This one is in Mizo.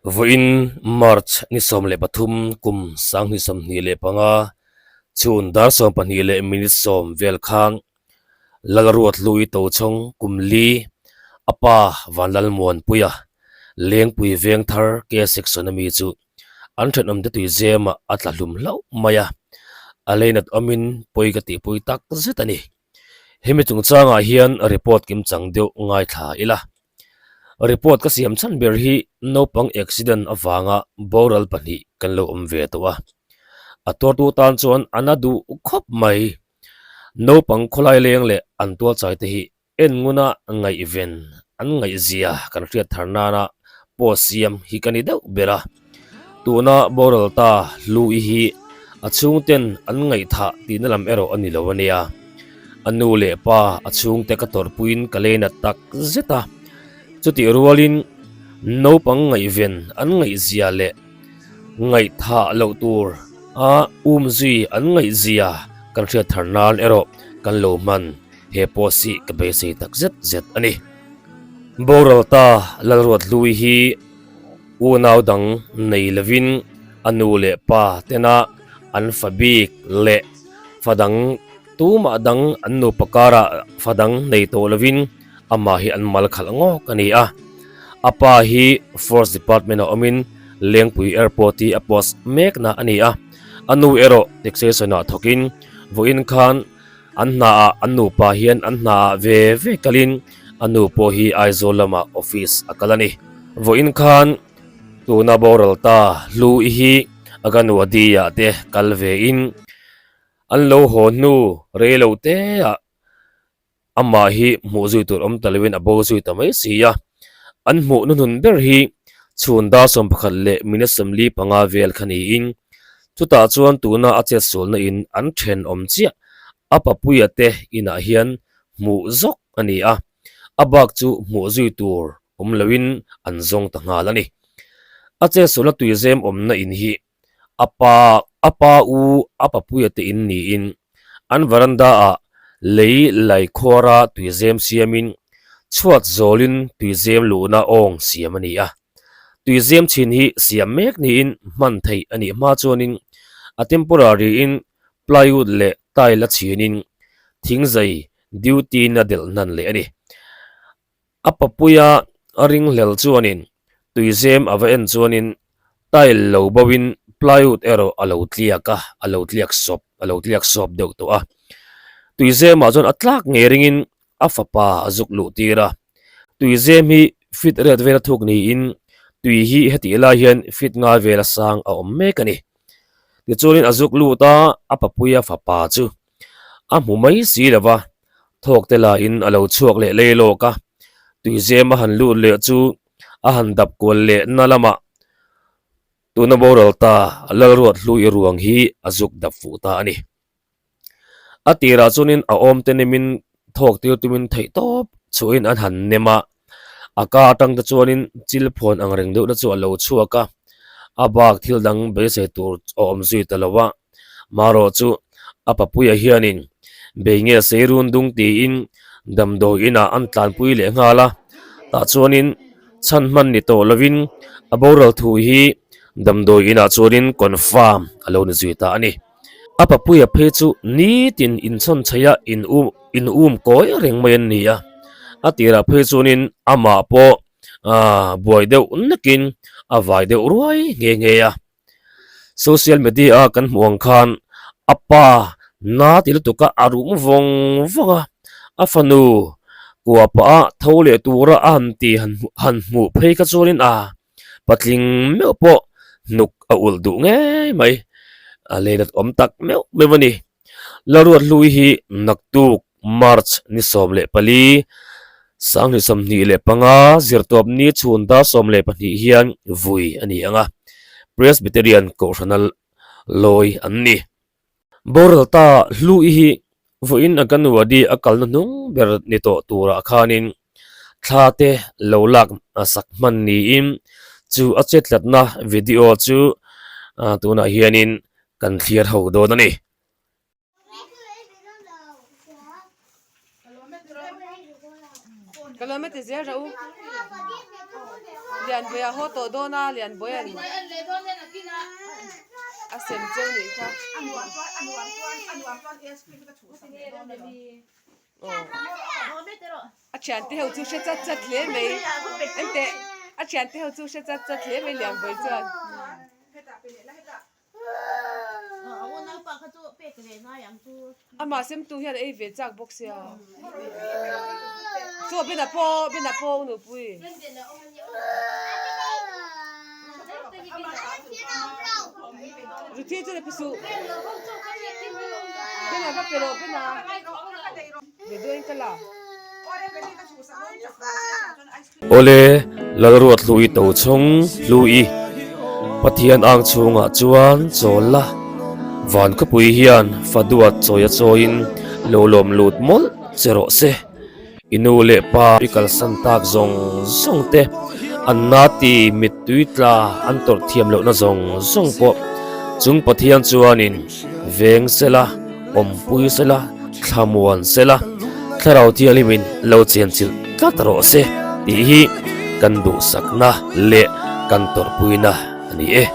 Vawiin March ni 13 kum 2025 chhun dar 12 leh minute 10 vel khan Lalruathlui Tochhawng kum li a pa Vanlalmuanpuia Lengpui Vengthar K section ami chu an thenawmte tuizemah a tla hlum hlauh mai a, a leinat awmin pawi ka tihpui tak zet a ni. Hemi chungchangah hian report kimchang deuh ngaithla ila. Report ka siam chhan ber hi naupang accident avanga boral pahnih kan lo awm ve tawh a, a tuartu tan chuan a na duh khawp mai. Naupang khawlai leng leh an tualchai te hi En nguna ngaihven an ngaihzia kan hriat thar nana post siam hi ka ni deuh ber a. Tuna boral ta Hlui hi a chhungten an ngaihthah tihna lam erawh a ni lo a nia. A nu leh pa a chhungte ka tawrhpuiin ka leinat tak zet a. Chutih rualin naupang ngaihven an ngaihzia leh ngaihthah loh tur a umzui an ngaihzia kan hriat thar nan erawh kan lo hman. He post hi ka beisei tak zet zet a ni. Boral ta Lalruathlui hi unau dang nei lovin a nu leh pa tena an fa bik leh fa dang tumah dang an nupa karah fa dang nei tawh lovin amah hi an mal khalh ngawk a ni a. A pa hi Force Department ah awmin Lengpui Airport hi a post mekna a ni a. A nu erawh taxation ah thawkin vawiin khan An hnaah an nupa hian an hnaah ve ve kalin a nu pawh hi Aizawl lamah office a kal a ni. Vawiin khan tuna boral ta Hlu i hi a ka nu a diah te kal vein an lo haw hnu rei lo teah amah hi hmuh zui tur awm ta loin a bo zui ta mai si a. An hmuh hnuhnun ber hi chhun dar 11 leh minute 45 vel kha niin Chutah chuan tuna a chetsualna in an thenawm chiah a papuia te inah hian hmuh zawk a ni a, a bak chu hmuh zui tur awm loin an zawng ta nghal a ni. A chetsualna tuizem awmna in hi a pa a pa u a papuia te in niin an veranda ah lei laikhawra tuizem siamin chhuat zawlin tuizem luhna awng siam a ni a. Tuizem chhin hi siam mek niin hman theih a nih hma chuanin a temporary in plywood leh tile a chhinin thingzai duty in a delh hnan leh a ni. A papuia a ringhlel chuanin tuizem a va en chuanin tile lo bo in plywood erawh a lo tliak a, a lo tliak sawp a lo tliak sawp deuh tawh a. Tuizemah chuan a tlak ngei ringin a fapa a zuk luh tir a. Tuizem hi fit ret vela thuk niin tui hi hetih lai hian fit ngai vela sang a awm mek a ni. Tichuanin a zuk lut a, a papuia fapa chu a hmu mai si lo va, thawk te lahin a lo chhuak leh lei lawk a. Tuizem a han lut leh chu a han dap kual leh na lamah tuna boral ta Lalruathlui ruang hi a zuk dap fuh ta a ni. A tirah chuanin a awm te nemin thawk tir tumin theih tawp chhuahin an han nem a, a ka atang te chuanin chil phawn ang reng deuh te chu a lo chhuak a, a bak thil dang beisei tur a awm zui ta lo a, marawh chu a papuia hianin bei nge sei run dung tiin damdawi inah an tlanpui leh nghal a, tah chuanin chhan hman ni tawh lovin a boral thu hi damdawi inah chuanin confirm a lo ni zui ta a ni. A papuia phei chu nitin inchhawn chheia in um in um kawi reng mai an ni a, a tirah phei chuanin amah pawh aaa buai deuh nakin a vai deuh ruai nghe nghe a. Social media a kan hmuh ang khan a pa na ti lutuk a a rum vawng vawng a, a fanu kua pah a tho leh tura a han ti han han hmuh phei kha chuanin a Patling meuh pawh hnuk a ulh duh ngei mai. A leinat awm tak meuh meuh a ni. Laruathlui hi naktuk March ni 14, 2025 zirtawpni chhun dar 12 hian vui a ni ang a, Presbyterian Kohhrana lawi an ni. Boral ta Hlui hi vawiin a Ganwadi a kalna hnung ber ni tawh turah khanin thla te lo lak sak hman niin chu a chetlatna video chu tunah hianin kan thlir ho dawn a ni. Lianbawi a haw tawh dawn a, Lianbawia'n a sem cheu nih kha. A thiante ho chu hre chat chat hle mai. Enteh, a thiante ho chu hre chat chat hle mai Lianbawi chuan. Amah semtu hian a ei ve chak bawk sia. Chaw Ben a pawh, Ben a pawh u nupui. Ruthi chu le pe suh. Ben a va pe rawh Ben a. Ve duain ka la. Awle, Lalruat Hlui Tochhawng Hlui, Pathian ang chhungah chuan chawl la, van khawpui hian fa duat chawi a chawiin lo lawm lut mawlh che rawh se. I nu leh pa i kalsan tak zawng zawng te, an na ti mittui tla an tawrh thiam lohna zawng zawng pawh chung Pathian chuanin veng sela, awmpui sela, thlamuan sela, Thlarau Thianghlimin lo chenchilh tlat rawh se tih hi kan duhsakna leh kan tawrhpuina a ni e.